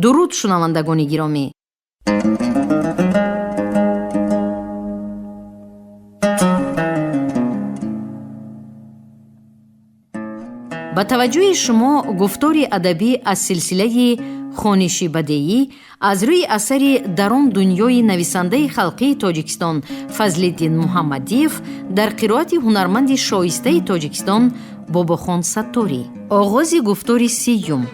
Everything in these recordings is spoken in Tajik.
Дуруд, шунавандагони гиромӣ. Ба таваҷҷӯҳи шумо гуфтори адабӣ аз силсилаи хониши бадеӣ аз рӯи асари «Дар он дунёи» нависандаи халқии Тоҷикистон Фазлиддин Муҳаммадиев дар қироати ҳунарманди шоистаи Тоҷикистон Бобохон Сатторӣ. Оғози гуфтори сиюм.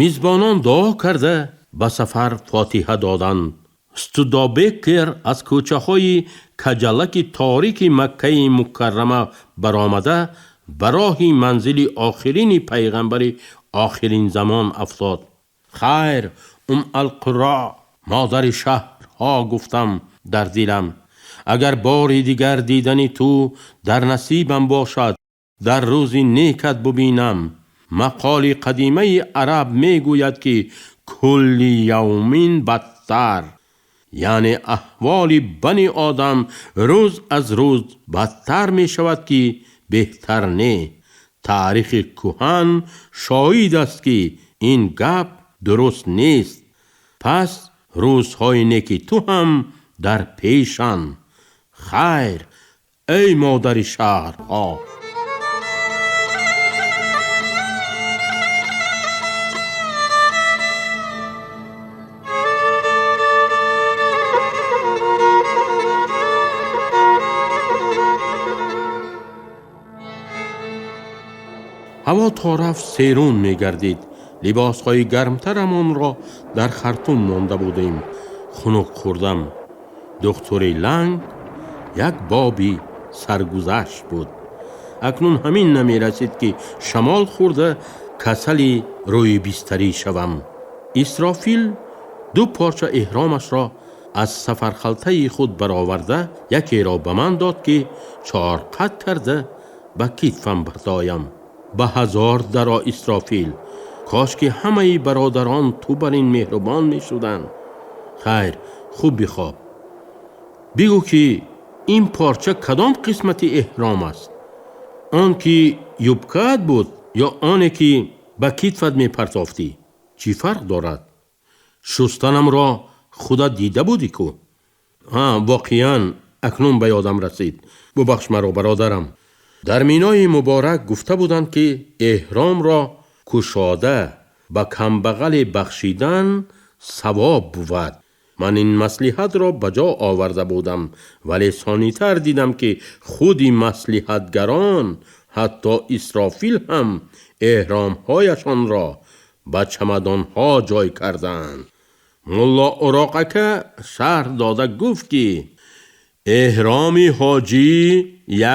Мизбонон дуо карда, ба сафар фотиҳа доданд. Студобекер аз кӯчаҳои каҷалаки торики Маккаи Мукаррама баромада, ба роҳи манзили охирини пайғамбари охиринзамон афтод. Хайр, Ум Алқуро, модари шаҳрҳо, гуфтам дар дилам, агар бори дигар дидани ту дар насибам бошад, дар рӯзи некат бубинам. Мақоли қадимаи араб мегӯяд, ки кулли явмин бадтар, яъне аҳволи бани одам рӯз аз рӯз бадтар мешавад, ки беҳтар не. Таърихи кӯҳан шоҳид аст, ки ин гап дуруст нест. Пас рӯзҳои неки ту ҳам дар пешанд. Хайр, эй модари шаҳрҳо. Ҳаво то рафт серун мегардид. Либосҳои гармтарамонро дар Хартум монда будем. Хунук хӯрдам. Духтури Ланг як боби саргузашт буд. Акнун ҳамин намерасид, ки шамол хӯрда касали рӯи бистарӣ шавам. Исрофил ду порча эҳромашро аз сафархалтаи худ бароварда, якеро ба ман дод, ки чорқат карда ба китфам бардоям. Ба ҳазор даро, Исрофил, кош ки ҳамаи бародарон ту бар ин меҳрубон мешуданд. Хайр, хуб бихоб. Бигӯ, ки ин порча кадом қисмати эҳром аст? Он ки юбкаат буд ё оне ки ба китфат мепартофтӣ? Чӣ фарқ дорад? Шустанамро худат дида будӣ ку? Ҳа, воқеан, акнун ба ёдам расид. Бубахш маро, бародарам. Дар Минои Муборак гуфта буданд, ки эҳромро кушода ба камбағале бахшидан савоб бувад. Ман ин маслиҳатро ба ҷо оварда будам, вале сонитар дидам, ки худи маслиҳатгарон, ҳатто Исрофил ҳам, эҳромҳояшонро ба чамадонҳо ҷой карданд. Мулло Уроқака шарҳ дода гуфт, ки эҳроми ҳоҷӣ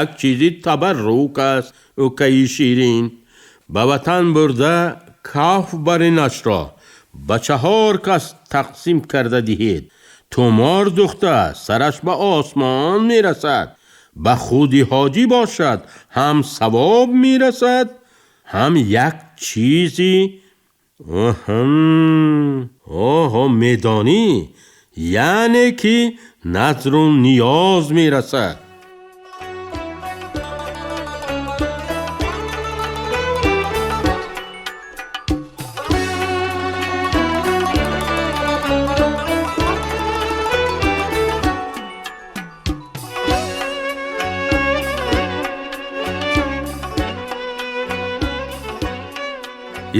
як чизи табаррук аст, укаи ширин. Ба ватан бурда, каф баринашро ба чаҳор кас тақсим карда диҳед. Тумор духта, сараш ба осмон мерасад. Ба худи ҳоҷӣ бошад, ҳам савоб мерасад, ҳам як чизи оҳо, медонӣ, яъне ки назру ниёз мерасад.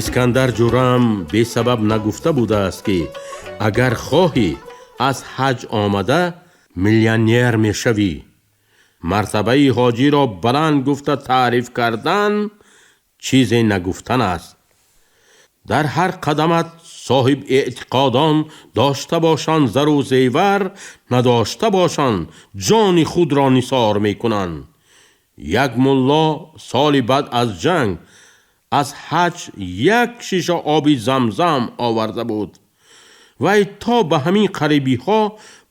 Искандар ҷурам бесабаб нагуфта будааст, ки агар хоҳӣ, аз ҳаҷ омада миллионер мешавӣ. Мартабаи ҳоҷиро баланд гуфта таъриф кардан чизе нагуфтан аст. Дар ҳар қадамат соҳиб эътиқодон дошта бошанд зару зевар, надошта бошанд, ҷони худро нисор мекунанд. Як мулло соли баъд аз ҷанг аз ҳаҷ як шиша оби Замзам оварда буд. Вай то ба ҳамин қарибиҳо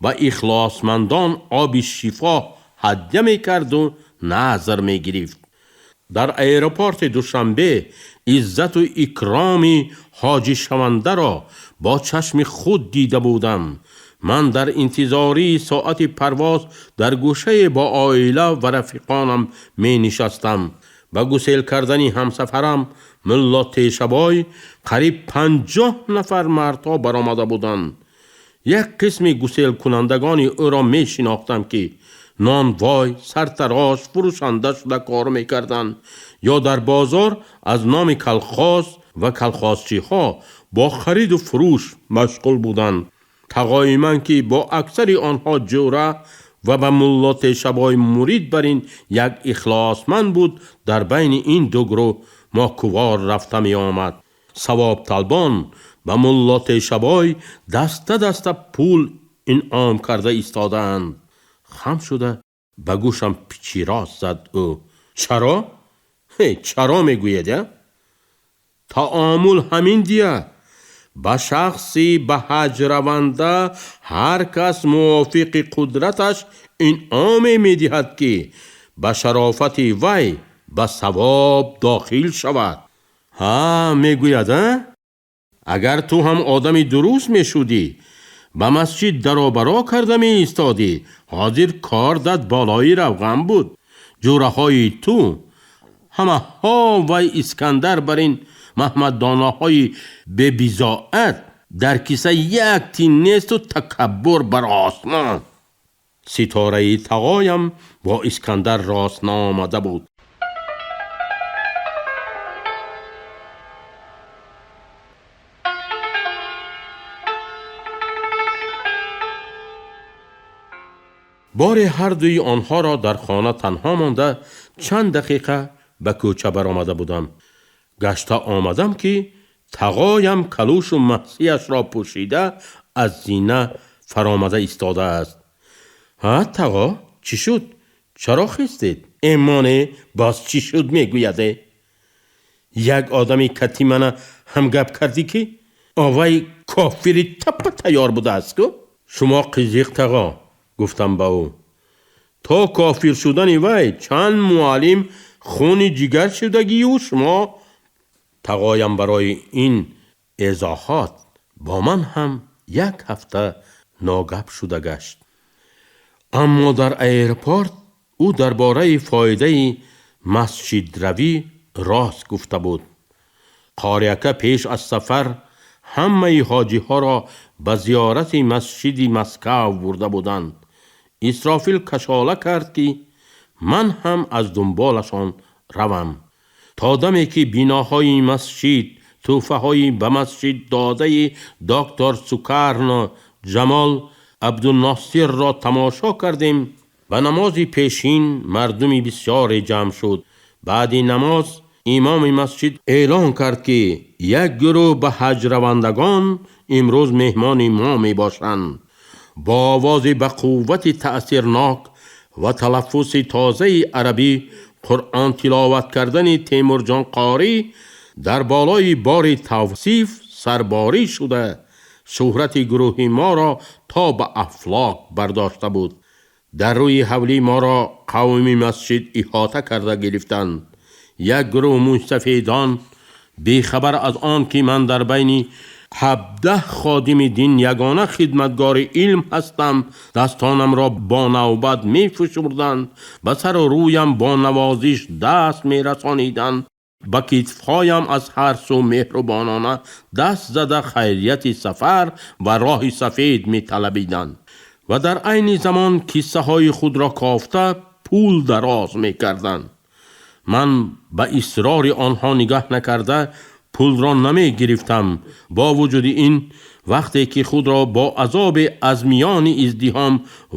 ба ихлосмандон оби шифо ҳадя мекарду назр мегирифт. Дар аэропорти Душанбе иззату икроми ҳоҷишавандаро бо чашми худ дида будам. Ман дар интизории соати парвоз дар гӯшае бо оила ва рафиқонам менишастам. Ба гусел кардани ҳамсафарам Мулло Тешабой қариб 50 нафар мардҳо баромада буданд. Як қисми гуселкунандагони ӯро мешинохтам, ки нонвой, сартарош, фурӯшанда шуда кор мекарданд ё дар бозор аз номи калхоз ва калхозчиҳо бо хариду фурӯш машғул буданд. Тағои ман, ки бо аксари онҳо ҷӯра ва ба Мулло Тешабой мурид бар ин як ихлосманд буд, дар байни ин ду гурӯҳ мокувор рафта меомад. Савобталбон ба Мулло Тешабой даста даста пул инъом карда истодаанд. Хам шуда ба гӯшам пичирост зад ӯ. Чаро? Чаро мегӯед, я? Таомул ҳамин дия. Ба шахси ба ҳаҷ раванда ҳар кас мувофиқи қудраташ инъоме медиҳад, ки ба шарофати вай ба савоб дохил шавад. Ҳа, мегӯяд, а? Агар ту ҳам одами дуруст мешудӣ, ба масҷид даробаро карда меистодӣ, ҳозир кор дад болои равған буд. Ҷӯраҳои ту ҳамаҳо вай Искандар бар ин маҳмаддонаҳои бебизоат дар киса як тин несту такаббур бар осмон. Ситораи тағоям бо Искандар рост наомада буд. Боре ҳар дуи онҳоро дар хона танҳо монда чанд дақиқа ба кӯча баромада будам. Гашта омадам, ки тағоям калӯшу маҳсияшро пӯшида аз зина фаромада истодааст. Ҳа, тағо, чӣ шуд? Чаро хестед? Эмоне, боз чӣ шуд мегӯяде? Як одами кати мана ҳамгап кардӣ, ки овай кофири таппа тайёр будааст ку? Шумо қизиқ, тағо, гуфтам ба ӯ. То кофир шудани вай чанд муаллим хуни ҷигар шудагию шумо. Тағоям барои ин эзоҳот бо ман ҳам як ҳафта ногап шуда гашт. Аммо дар аэропорт ӯ дар бораи фоидаи масҷидравӣ рост гуфта буд. Қориака пеш аз сафар ҳамаи ҳоҷиҳоро ба зиёрати масҷиди Москав бурда буданд. Исрофил кашола кард, ки ман ҳам аз дунболашон равам. То даме ки биноҳои масҷид, тӯҳфаҳои ба масҷид додаи доктор Сукарно Ҷамол Абдунносирро тамошо кардем, ба намози пешин мардуми бисёре ҷамъ шуд. Баъди намоз имоми масҷид эълон кард, ки як гурӯҳ ба ҳаҷравандагон имрӯз меҳмони мо мебошанд. Бо овози ба қуввати таъсирнок ва талаффузи тозаи арабӣ Қуръон тиловат кардани Темурҷон Қорӣ дар болои бори тавсиф сарборӣ шуда шӯҳрати гурӯҳи моро то ба афлок бардошта буд. Дар рӯи ҳавлӣ моро қавми масҷид иҳота карда гирифтанд. Як гурӯҳ мӯйсафедон бехабар аз он ки ман дар байни 17 ходими дин ягона хидматгори илм ҳастам, дастонамро бо навбат мефишурданд, ба сару рӯям бо навозиш даст мерасониданд, ба китфҳоям аз ҳар сӯ меҳрубонона даст зада хайрияти сафар ва роҳи сафед металабиданд ва дар айни замон киссаҳои худро кофта пул дароз мекарданд. Ман ба исрори онҳо нигаҳ накарда пулро намегирифтам. Бо вуҷуди ин, вақте ки худро бо азобе аз миёни издиҳом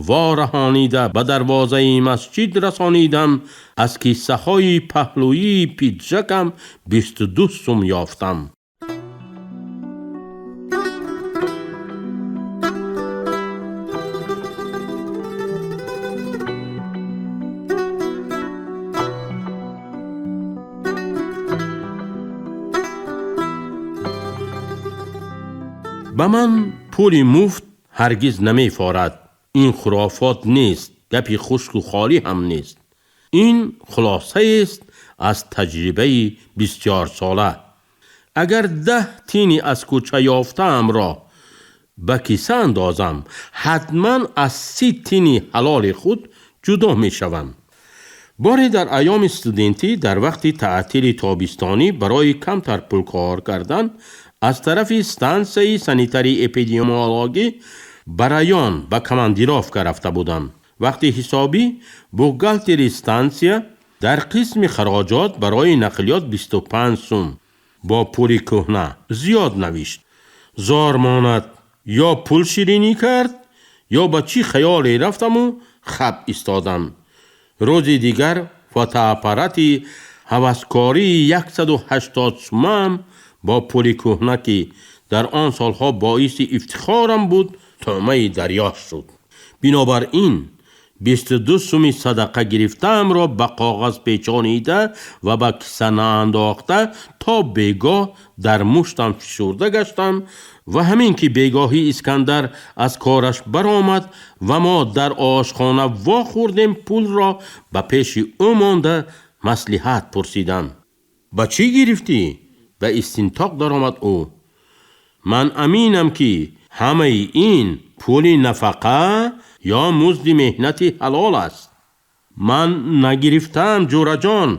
вораҳонида ба дарвозаи масҷид расонидам, аз киссаҳои паҳлӯии пиджакам 22 сум ёфтам. Ба ман пули муфт ҳаргиз намефорад. Ин хурофот нест, гапи хушку холӣ ҳам нест. Ин хулосаест Аз таҷрибаи бисёрсола. Агар 10 тини аз кӯча ёфтаамро ба киса андозам, ҳатман аз 30 тини ҳалоли худ ҷудо мешавам. Боре дар айёми студентӣ дар вақти таътили тобистонӣ барои камтар пул кор кардан аз тарафи стансияи санитарии эпидемиологӣ ба район ба командировка рафта будам. Вақти ҳисобӣ бухгалтери стансия дар қисми хароҷот барои нақлиёт 25 сум бо пули кӯҳна зиёд навишт. Зор монад, ё пул ширинӣ кард, ё ба чӣ хаёле рафтаму хаб истодам. Рӯзи дигар фотоаппарати ҳаваскории 180 сумаам бо пули кӯҳна, ки дар он солҳо боиси ифтихорам буд, тӯъмаи дарё шуд. Бинобар ин 22 суми садақа гирифтаамро ба коғаз печонида ва ба киса наандохта то бегоҳ дар муштам фишурда гаштам ва ҳамин ки бегоҳӣ Искандар аз кораш баромад ва мо дар ошхона вохӯрдем, пулро ба пеши ӯ монда маслиҳат пурсидам. Ба чӣ гирифтӣ? Ба истинтоқ даромад ӯ. Ман аминам, ки ҳамаи ин пули нафақа ё музди меҳнати ҳалол аст. Ман нагирифтаам, ҷӯраҷон,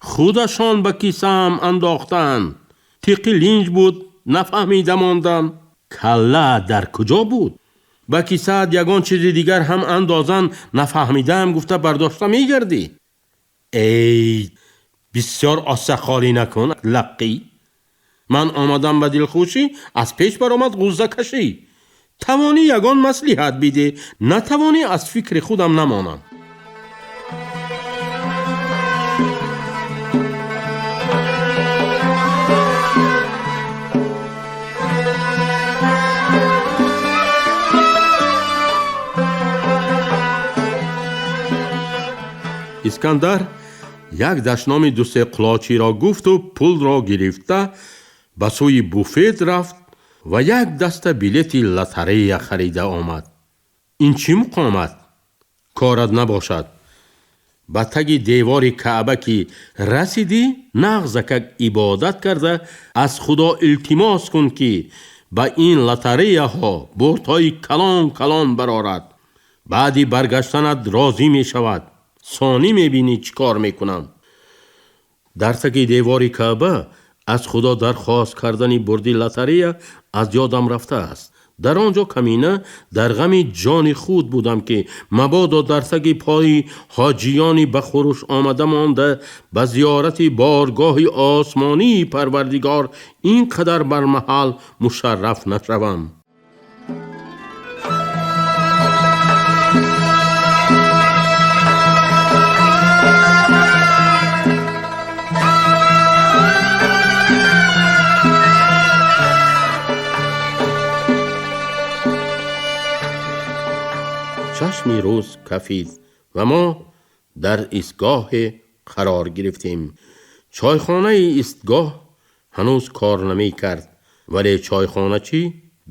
худашон ба кисаам андохтаанд. Тиқи линҷ буд, нафаҳмида мондам. Калла дар куҷо буд? Ба кисаат ягон чизи дигар ҳам андозан, нафаҳмидаам гуфта бардошта мегардӣ. Эй, бисёр осахолӣ накун, лаққӣ. Ман омадам ба дилхушӣ, аз пеш баромад ғуззакашӣ. Тавонӣ ягон маслиҳат биде, натавонӣ аз фикри худам намонам. Искандар як дашноми дусе қулочиро гуфту пулро гирифта ба сӯи буфет рафт ва як даста билети лотарея харида омад. Ин чӣ муқомат? Корат набошад. Ба таги девори Каъба ки расидӣ, нағзакак ибодат карда аз Худо илтимос кун, ки ба ин лотареяҳо бурдҳои калон калон барорад. Баъди баргаштанат розӣ мешавад. Сонӣ мебинӣ чӣ кор мекунам. Дар таги девори Каъба аз Худо дархост кардани бурди лотарея аз ёдам рафтааст. Дар он ҷо камина дар ғами ҷони худ будам, ки мабодо дар таги пои ҳоҷиёни ба хуруш омада монда ба зиёрати боргоҳи осмонии Парвардигор ин қадар бар маҳал мушарраф нашавам. Чашми рӯз кафид ва мо дар истгоҳе қарор гирифтем. Чойхонаи истгоҳ ҳанӯз кор намекард, вале чойхоначӣ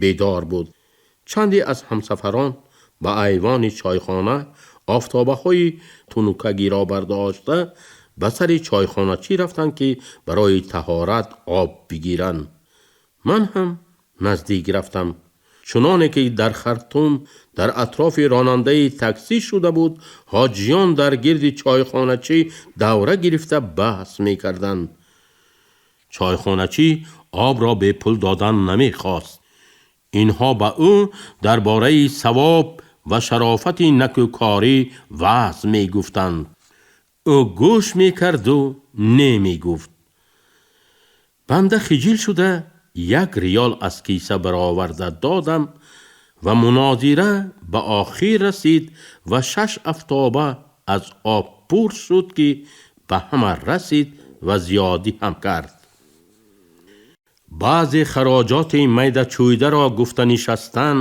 бедор буд. Чанде аз ҳамсафарон ба айвони чойхона офтобаҳои тунукагиро бардошта ба сари чойхоначӣ рафтанд, ки барои таҳорат об бигиранд. Ман ҳам наздик рафтам. Чуноне ки дар Хартум дар атрофи ронандаи таксӣ шуда буд, ҳоҷиён дар гирди чойхоначӣ давра гирифта баҳс мекарданд. Чойхоначӣ обро бепул додан намехост. Инҳо ба ӯ дар бораи савоб ва шарофати накӯкорӣ ваъз мегуфтанд. Ӯ гӯш мекарду не мегуфт. Банда хиҷил шуда 1 риёл аз киса бароварда додам ва мунозира ба охир расид ва 6 афтоба аз об пур шуд, ки ба ҳама расид ва зиёдӣ ҳам кард. Баъзе хароҷоти майдачӯйдаро гуфта нишастан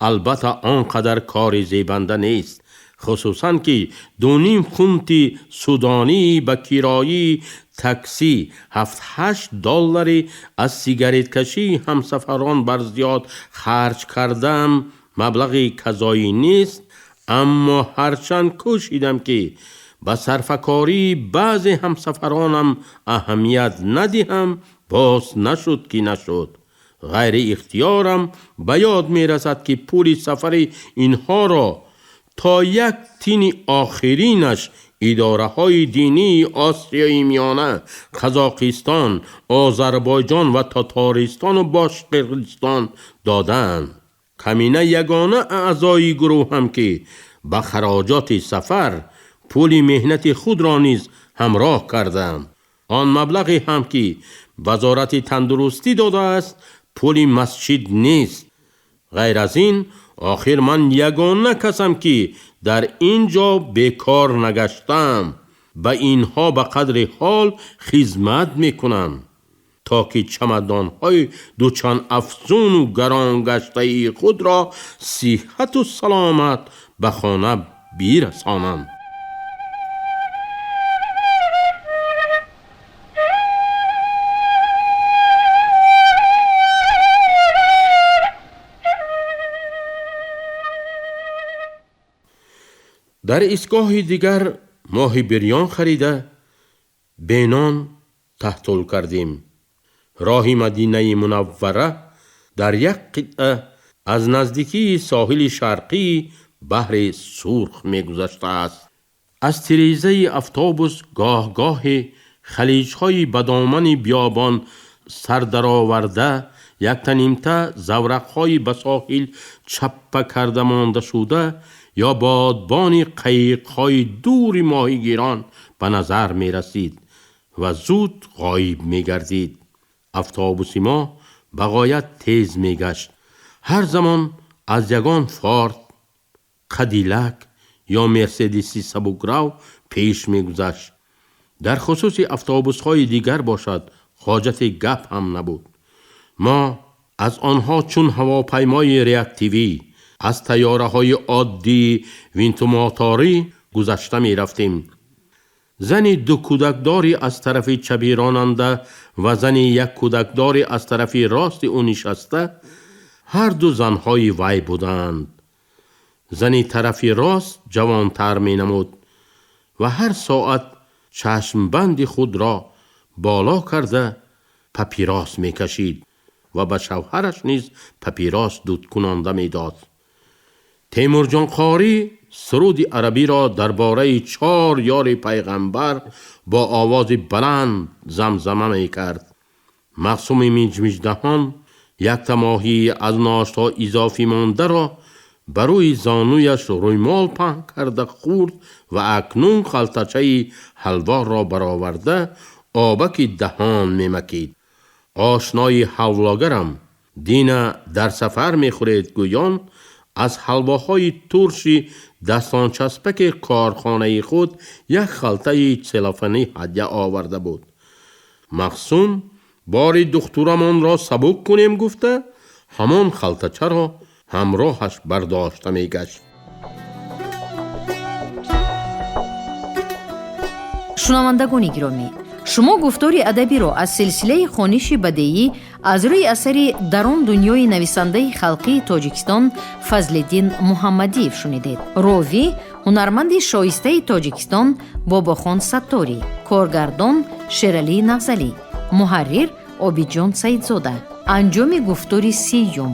албатта он қадар кори зебанда нест, хусусан ки 2.5 фунти судонӣ ба кироии таксӣ, 7-8 доллари аз сигареткашии ҳамсафарон бар зиёд харҷ кардам маблағи казоӣ нест, аммо ҳарчанд кӯшидам, ки Ба сарфакории баъзе ҳамсафаронам аҳамият надиҳам, боз нашуд ки нашуд. Ғайри ихтиёрам ба ёд мерасад, ки пули сафари инҳоро то як тини охиринаш идораҳои динии Осиёи Миёна, Қазоқистон, Озарбойҷон ва Татористону Бошқирдистон додаанд. Камина ягона аъзои гурӯҳам, ки ба хароҷоти сафар пули меҳнати худро низ ҳамроҳ кардам. Он маблағе ҳам ки вазорати тандурустӣ додааст, пули масҷид нест. Ғайр аз ин, охир ман ягона касам, ки дар ин ҷо бекор нагаштам. Ба инҳо ба қадри ҳол хизмат мекунам, то ки чамадонҳои дучанд афзуну гаронгаштаи худро сиҳату саломат ба хона бирасонам. Дар истгоҳи дигар моҳи бирён харида, бенон таҳтул кардем. Роҳи Мадинаи Мунаввара дар як қитъа аз наздикии соҳили шарқии баҳри Сурх мегузаштааст. Аз тирезаи автобус гоҳ-гоҳе халиҷҳои ба домани биёбон сардароварда, яктанимта заврақҳои ба соҳил чаппа карда мондашуда ё бодбони қайиқҳои дури моҳигирон ба назар мерасид ва зуд ғоиб мегардид. Автобуси мо ба ғоят тез мегашт. Ҳар замон аз ягон Форд, Кадилак ё Мерседеси сабукрав пеш мегузашт. Дар хусуси автобусҳои дигар бошад, ҳоҷати гап ҳам набуд. Мо аз онҳо чун ҳавопаймои реактивӣ, аз тайёраҳои оддии винтомоторӣ гузашта мерафтем. Зани ду кӯдакдорӣ аз тарафи чапи ронанда ва зани як кӯдакдорӣ аз тарафи рости ӯ нишаста, ҳар ду занҳои вай буданд. Зани тарафи рост ҷавонтар менамуд ва ҳар соат чашмбанди худро боло карда папирос мекашид ва ба шавҳараш низ папирос дудкунонда медод. Темурҷон Қорӣ суруди арабиро дар бораи чор ёри пайғамбар бо овози баланд замзама мекард. Мақсуми миҷмиҷдаҳон якта моҳии аз ношто изофӣ мондаро ба рӯи зонуяш рӯймол паҳн карда хӯрд ва акнун халтачаи ҳалворо бароварда обаки даҳон мемакид. Ошнои ҳавлогарам дина дар сафар мехӯред гӯён аз ҳалвоҳои турши дастончаспаки корхонаи худ як халтаи целофанӣ ҳадя оварда буд. Мақсум бори духтурамонро сабук кунем гуфта, ҳамон халтачаро ҳамроҳаш бардошта мегашт. Шунавандагони гиромӣ, шумо гуфтори адабиро аз силсилаи хониши бадеӣ аз рӯи асари «Дар он дунёи» нависандаи халқии Тоҷикистон Фазлиддин Муҳаммадиев шунидед. Ровӣ ҳунарманди шоистаи Тоҷикистон Бобохон Сатторӣ, коргардон Шералӣ Нағзалӣ, муҳаррир Обидҷон Саидзода. Анҷоми гуфтори сеюм.